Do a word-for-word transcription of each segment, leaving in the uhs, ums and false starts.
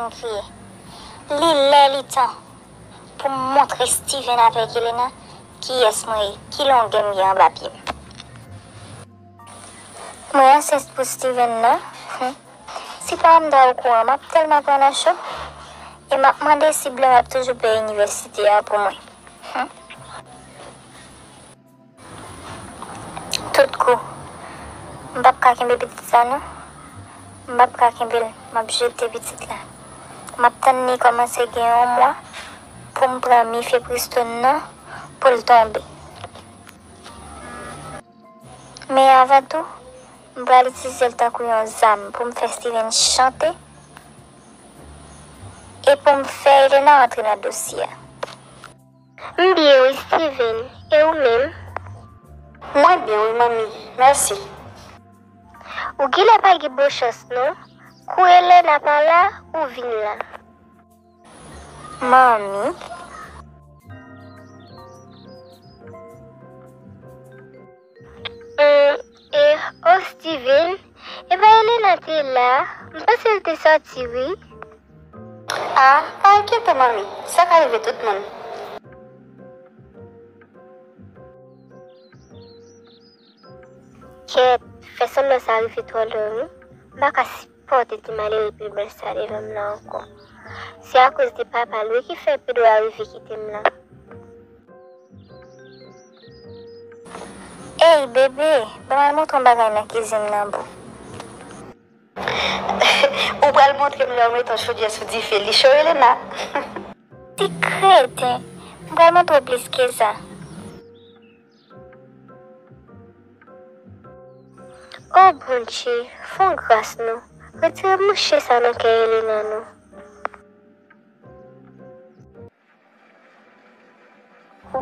m kriye. Li lè li tan pou m montre Steven avèk Elena kiyès mwen ye, ki longè m gen anba pye m. Mwen ansent pou Steven nan. Hmm. Si paran m ta okouran, m ap tèlman pran nan cho. E m ap mande si Blanc ap toujou peye inivèsite a pou mwen. Hmm. Tout kou. M p ap ka kenbe pitit sa non. M p ap ka kenbe l. M ap jete pitit la. M ap tann li kòmanse gen yon mwa pou m pran mifepristone nan pou l tonbe. Men avan tou, m pral itilize l tankou yon zam pou m fè Steven chante e pou m fè Elena antre nan dosye a. M byen wi, Steven. E ou menm? Mwen byen wi, manmi. Mèsi. Ou genlè pa gen bon chans non. Kou Elena pa la, ou vin la. Manmi. Hum, e, oh, Steven, e pa Elena te la, m panse l te sòti wi. Ah, pa enkyete manmi, sa ka rive tout moun. Kèt, fè sanblan sa rive twò lwen wi. M pa ka sipòte ti malere pibèl sa devan m la ankò. Se akoz de papa l wi ki fè Pedro a rive kite m la. Ey, bebe, ban m al montre w yon bagay nan kizin nan boo. Ou pral montre m lè w mete yon chodyè sou dife, li cho, Elena. Ti kreten, m pral montre w plis ke sa. O Bondye, fè yon gras non. Retire mouche sa nan kè Elena non.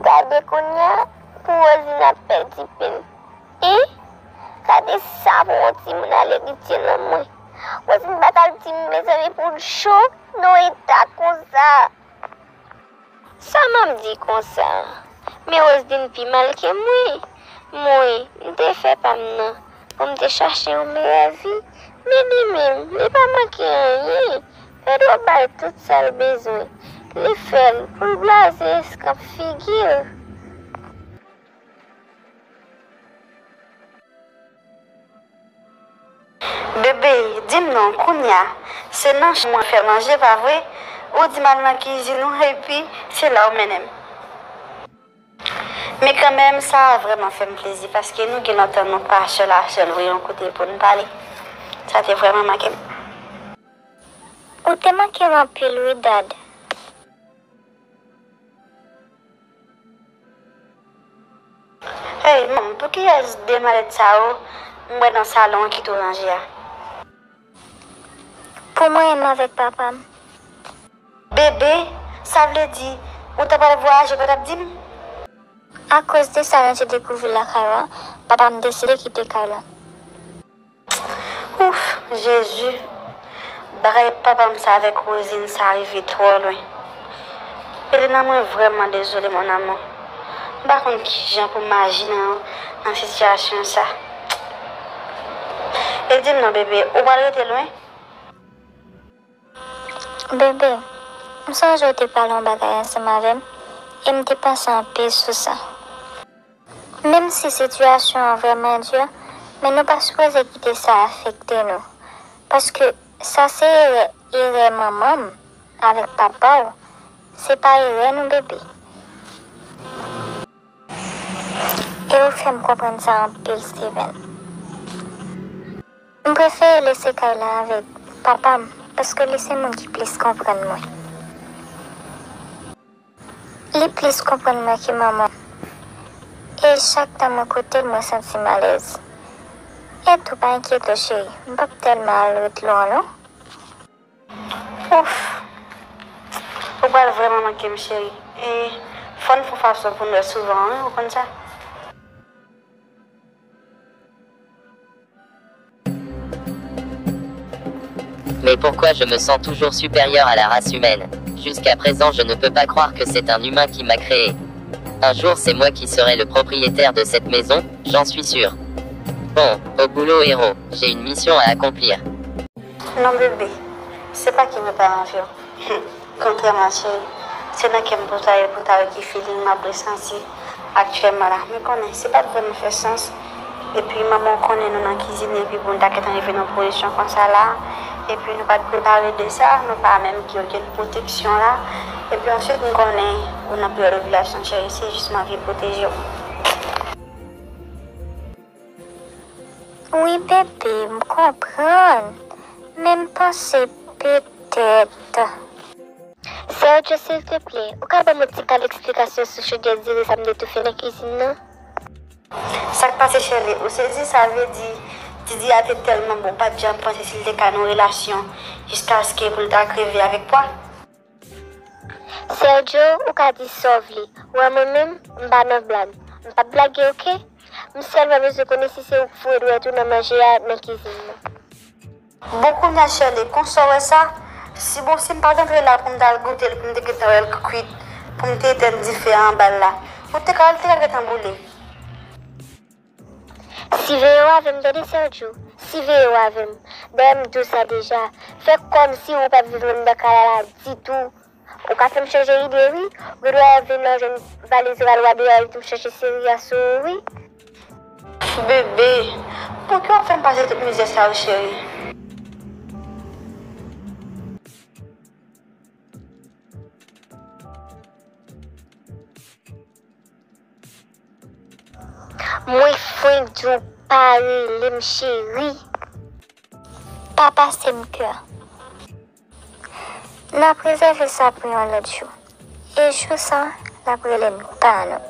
Gade kounye a pou Rosine ap pèdi pen. Hein? Gade sa pou yon timoun al eritye nan mwen. Rosine pa t al di m, mezanmi, pou l cho nan yon eta konsa. Sa m ap di konsa? Men Rosine pi mal ke mwen. Mwen, m te fè pa m nan pou m te chache yon meyè vi. Men li menm, li pa manke anyen. Pedro ba l tout sa l bezwen. Li fè l pou l blaze eskanp figi l. Bebe, di m non, kounye a, se nan chanm mwen fè manje, pa vre? Ou di m al nan kizin ou, epi se la ou mennen m. Men kanmenm, sa vrèman fè m plezi, paske nou gen lontan nou pa sèl a sèl vre yon kote pou n pale. Sa te vrèman manke m. Ou te manke m anpil wi, Dad. Hey, manm, pou kiyès de malèt sa yo m wè nan salon an ki tou ranje a? Pou mwen menm avèk papa m. Bebe, sa vle di ou ta pral vwayaje ou pa t ap di m? Akoz de sa nou te dekouvri lakay ou an, papa m deside kite kay la. Ouf, Jezi. Bagay papa m sa avèk Rosine sa rive twò lwen. Elena, mwen vrèman dezole, mon amour. M pa konn kijan pou m aji nan, nan sitiyasyon sa. E di m non, bebe, ou pral rete lwen? Bebe, m sonje w te pale yon bagay ansanm avè m, e m te panse anpil sou sa. Menm si sitiyasyon an vrèman di, men nou pa sipoze kite sa afekte nou. Paske sa se erè, erè manman m avèk papa w. Se pa erè nou, bebe. E ou fè m konprann sa anpil, Steven. M prefere lese kay la avèk papa m, paske li se moun ki plis konprann mwen. Li plis konprann mwen ke manman m. E chak tan mwen kote l, mwen santi m alèz. E tou, pa enkyete w, cheri, m p ap tèlman al ret lwen w, non. Ouf! Ou pral vrèman manke m, cheri. E fò n fè yon fason pou n wè souvan, wi, ou konn sa. Mais pourquoi je me sens toujours supérieur à la race humaine ? Jusqu'à présent, je ne peux pas croire que c'est un humain qui m'a créé. Un jour, c'est moi qui serai le propriétaire de cette maison, j'en suis sûr. Bon, au boulot, héros, j'ai une mission à accomplir. Non, bebe. Se pa ke mwen pa anvi w. Kontrèman, cheri, se nan kè m pou ta ye pou ta wè ki feeling m ap resanti aktyèlman la. Men konnen, se pa t vrèman fè sans. Epi manman w konnen nou nan kizin, epi pou n ta gentan rive nan pozisyon konsa la. Epi nou pa t prepare de sa, nou pa menm gen okenn pwoteksyon la. Epi answit, m konnen ou nan peryòd ovilasyon, cheri, se jis m anvi pwoteje w. Wi, bebe, m konprann. Men m panse petèt. Sergio, silteplè, ou ka ban m yon ti kal eksplikasyon sou chodyè diri sa m te toufe nan kizin nan? Sa k pase, cheri? Ou sezi? Sa vle di, diri a te tèlman bon, ou pa t janm panse si l te ka nan yon relasyon jiskaske pou l ta kreve avèk pwa? Sergio, ou ka di sa w vle. Ou wè mwen menm, m pa nan blag. M p ap blage, oke? M sèlman bezwen konnen si se ou k foure dwèt ou nan manje a nan kizin nan. Bon, kounye a, Shirley, konsa w wè sa? Si bon, si m pa t antre la pou m t al goute l, pou m te gentan wè l kwit, pou m te etèn dife a anba l la, ou te ka wè l te ka gentan boule. Siveye w avè m, tande, Sergio. Siveye w avè m. Dayè, m di w sa deja. Fè kòmsi ou p ap viv anndan kay la ditou. Ou ka fè m chanje ide, wi. Ou gen dwa vin la, w jwenn valiz ralwa deyò, epi tou chèche seri a sou ou, wi. Bebe, poukisa w ap fè m pase tout mizè sa yo, cheri? Mwen fwenk di w pa rele m cheri. Pa pase m kè. N ap rezève sa pou yon lòt jou. E jou sa, n ap rele m pa non.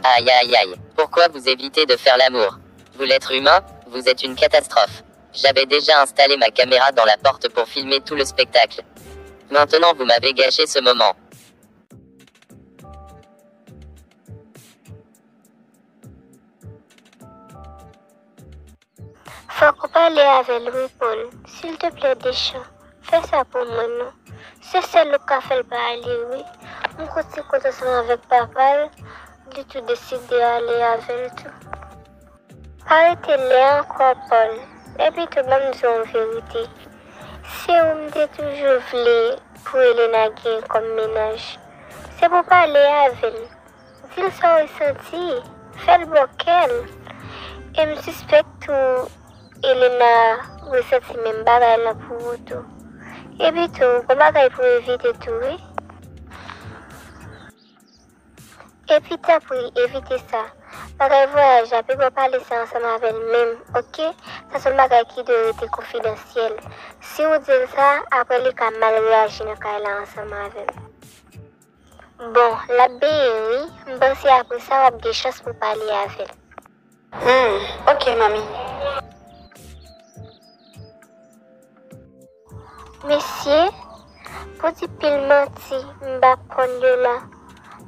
Aïe aïe aïe, pourquoi vous évitez de faire l'amour? Vous, l'être humain, vous êtes une catastrophe. J'avais déjà installé ma caméra dans la porte pour filmer tout le spectacle. Maintenant vous m'avez gâché ce moment. Fòk ou pale avè l wi, Paul. Silteplè, Deschamps, fè sa pou mwen non. Se sèl ou k ka fè l pale wi. M konn ti kote ansanm avèk papa l, li tou deside ale avè l tou. Pa rete lè ankò, Paul. Epitou, ban m di w yon verite. Se ou m te toujou vle pou Elena gen kòm mennaj. Se pou w pale avè l. Di l sa w resanti. Fè l bò kè l. E m sispèk tou Elena resanti menm bagay lan pou ou tou. Epitou, gon bagay pou w evite tou, wi. Epi tanpri, evite sa. Bagay vwayaj la, piga w pale sa ansanm avè l menm, oke? Sa se yon bagay ki dwe rete konfidansyèl. Si w di l sa, apre li ka mal reyaji nan kay la ansanm avè m. Bon, l ap benyen wi. M panse apre sa w ap gen chans pou w pale avè l. Hmm, oke, manmi. Mesye, pou di pil manti, m pa konn Yola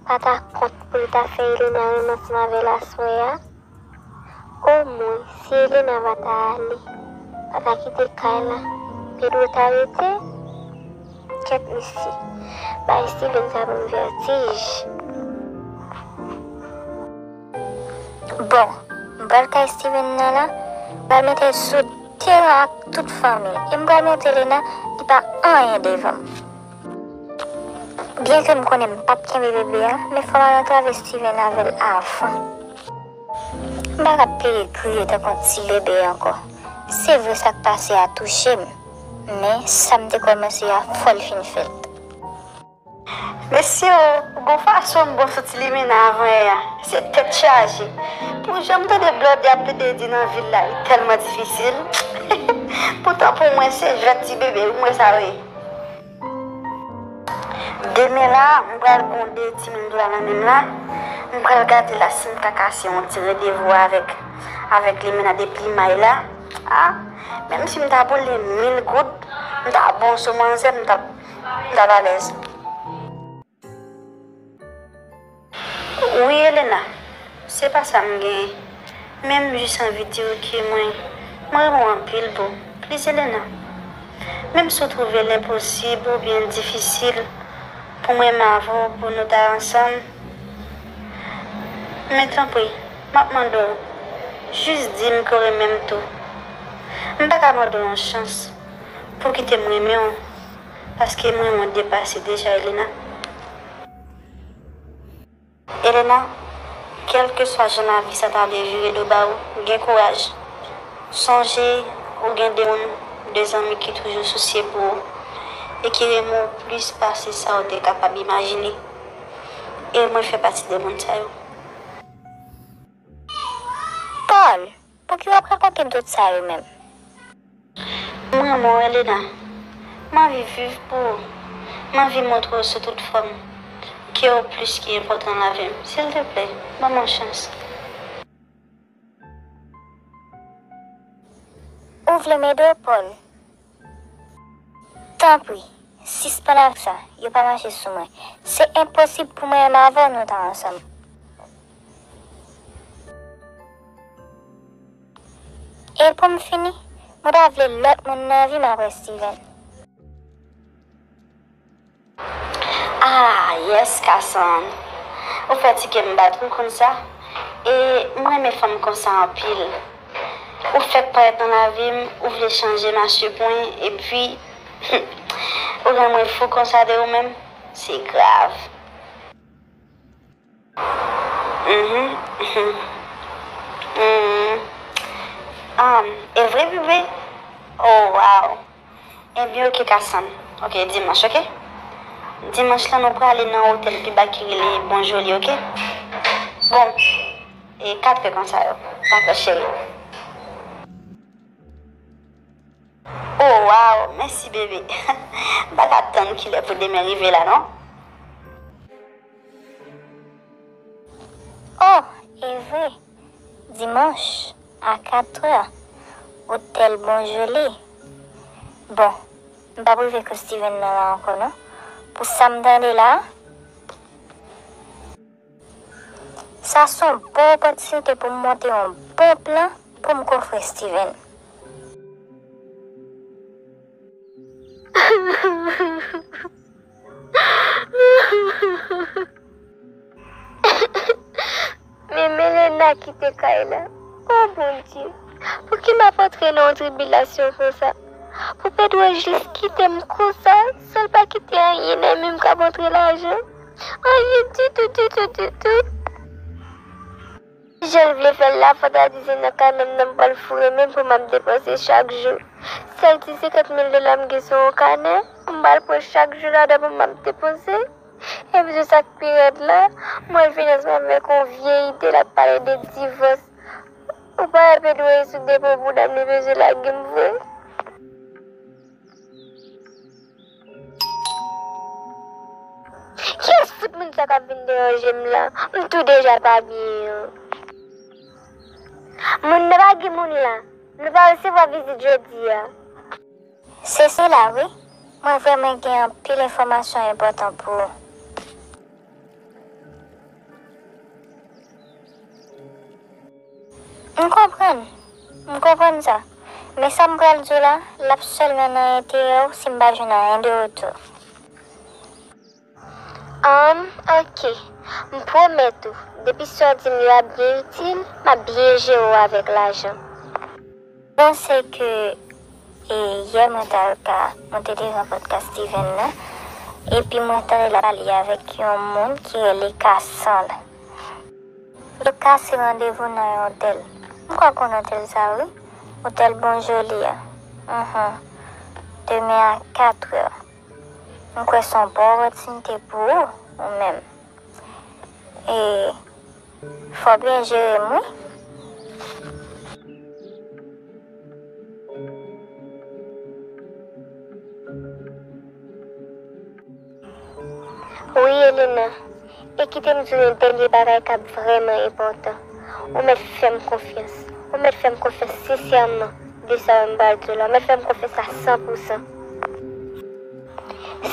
pa ta kont pou l ta fè Elena renmen ansanm avè l aswè a. Omwen, si Elena pa ta ale, pa ta kite kay la, Pedro ta rete? Kèt mesye, bay Steven sa ban m vètij. Bon, m pral kay Steven nan la, m pral mete l sou teren ak tout fanmi l, e m pral montre Elena li pa anyen devan m. Byenke m konnen m p ap kenbe bebe a, men fò m al antrave Steven avè l avan. M pa ka plede kriye tankou yon ti bebe ankò. Se vre sa k pase a touche m, men sa m te kòmanse a fò l fin fèt. Mesye o, gon fason m bon sou ti limena avan yè a. Se tèt chaje. Pou jan m tande blòdè ap plede di nan vil la, li tèlman difisil. Poutan pou mwen se jwèt ti bebe, ou mwen sa vre. Demen la, m pral pran de ti mil dola nan men m la. M pral gade la si m ka kase yon ti randevou avèk, avèk limena depi may la. A, menm si m ta boule mil goud, m ta bon sou manzè, m ta, m ta alèz. Wi, Elena, se pa sa m genyen. Men m jis anvi di w ke mwen, mwen renmen w anpil, boo. Pliz, Elena. Menm si w twouve l enposib oubyen difisil pou mwen renmen avè w, pou nou ta ansanm, men tanpri, m ap mande w, jis di m ke w renmen m tou. M pa ka mande w yon chans. Fò w kite m renmen w, paske m renmen w depase deja, Elena. Elena, kèlkeswa jan lavi sa ta vle vire do ba ou, gen kouraj. Sonje, ou gen de moun, de zanmi ki toujou sousye pou ou e ki renmen w plis pase sa w te kapab imajine. E mwen fè pati de moun sa yo. Paul, pouki w ap rakonte m tout sa yo menm? M renmen w, Elena. M anvi viv pou ou. M anvi montre w sou tout fòm ke w plis ki enpòtan nan lavi m. Silteplè, ban m yon chans. Ou vle m ede w, Paul? Tanpri, sispann ak sa. Yo pa mache sou mwen. Se enposib pou mwen menm avè w nou ta ansanm. E pou m fini, mwen pa vle lòt moun nan vi m apre Steven. Ah, yes, Kassan. Ou fè ti kè m bat, ou konn sa. E m renmen fanm konsa anpil. Ou fèk parèt nan lavi m, ou vle chanje m a ce point, epi ou rann mwen fou konsa de ou menm. Se grav. Mhm, mhm. Mhm. Um, e vre, bebe? Oh, wow. Ebyen, oke, Kassan. Oke, dimanch, oke? Dimanch lan, nou prale nan otèl pi ba ki rele Bon Joli, oke? Bon, e kat è konsa yo. Dakò, cheri. Oh, wow, mèsi, bebe. M pa ka tann kilè pou demen rive la, non? Oh, e vre. Dimanch, a katrè, otèl Bon Joli. Bon, m p ap rive kou Steven nan la ankò, non. Pou sa m tande la, sa se yon bon opòtinite pou m monte yon bon plan pou m kofre Steven. Men Melena kite kay la. O Bondye, pouki m ap antre nan yon tribilasyon konsa? Pou Pedro jis kite m konsa, san l pa kite anyen nan men m k ap antre lajan? Anyen ditou, ditou, ditou. Jan l vle fè l la, fò ta di se nan kanè m nan m pral foure men m pou m ap depanse chak jou. Sèl ti senkant mil dola m gen sou yon kanè, m pral pran chak jou ladan pou m ap depanse. Epi tou sa k pi rèd la, m wè l vin ansanm avèk yon vye ide, l ap pale de divòs. Ou pa wè Pedro sou depo bouda m, li bezwen lage m vre? Kiyès fout moun sa k ap vin deranje m la? M tou deja pa byen an. Moun nan pa gen moun la. Nou pa resevwa vizit jodi a. Se sila wi. Mwen vrèman gen anpil enfòmasyon enpòtan pou ou. M konprann. M konprann sa. Men sa m pral di w la, l ap sèlman nan enterè w si m pa jwenn anyen de retou. Ann, oke. M pwomèt ou, depi sa w di m yo ap byen itil, m ap byen jere w avèk lajan. Bon, se ke, e, yè mwen t al ka, mwen te devan pòt ka Steven nan, epi mwen tande l ap pale avèk yon moun ki rele Kassan. Yo kase randevou nan yon otèl. M kwè w konn otèl sa wi. Otèl Bon Joli a. Mhm. Demen a katrè. M kwè se yon bon opòtinite pou ou, ou menm. E fò w byen jere m wi. Wi, Elena, e kite m di w yon dènye bagay k ap vrèman enpòtan. Ou mèt fè m konfyans. Ou mèt fè m konfyans sensèman de sa yo m pral di w la. Ou mèt fè m konfyans a san pou san.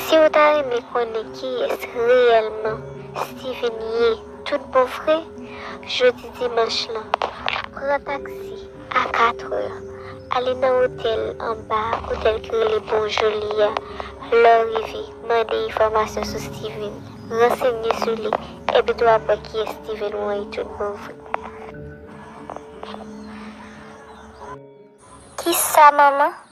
Si w ta renmen konnen kiyès reyèlman Steven ye tout bon vre, jodi dimanch lan, pran taksi a katrè, ale nan otèl anba, otèl ki rele Bon Joli a. Lè w rive, mande enfòmasyon sou Steven, ransenye sou li, epi tou w ap wè kiyès Steven ou an ye tout bon vre. Kisa, manman?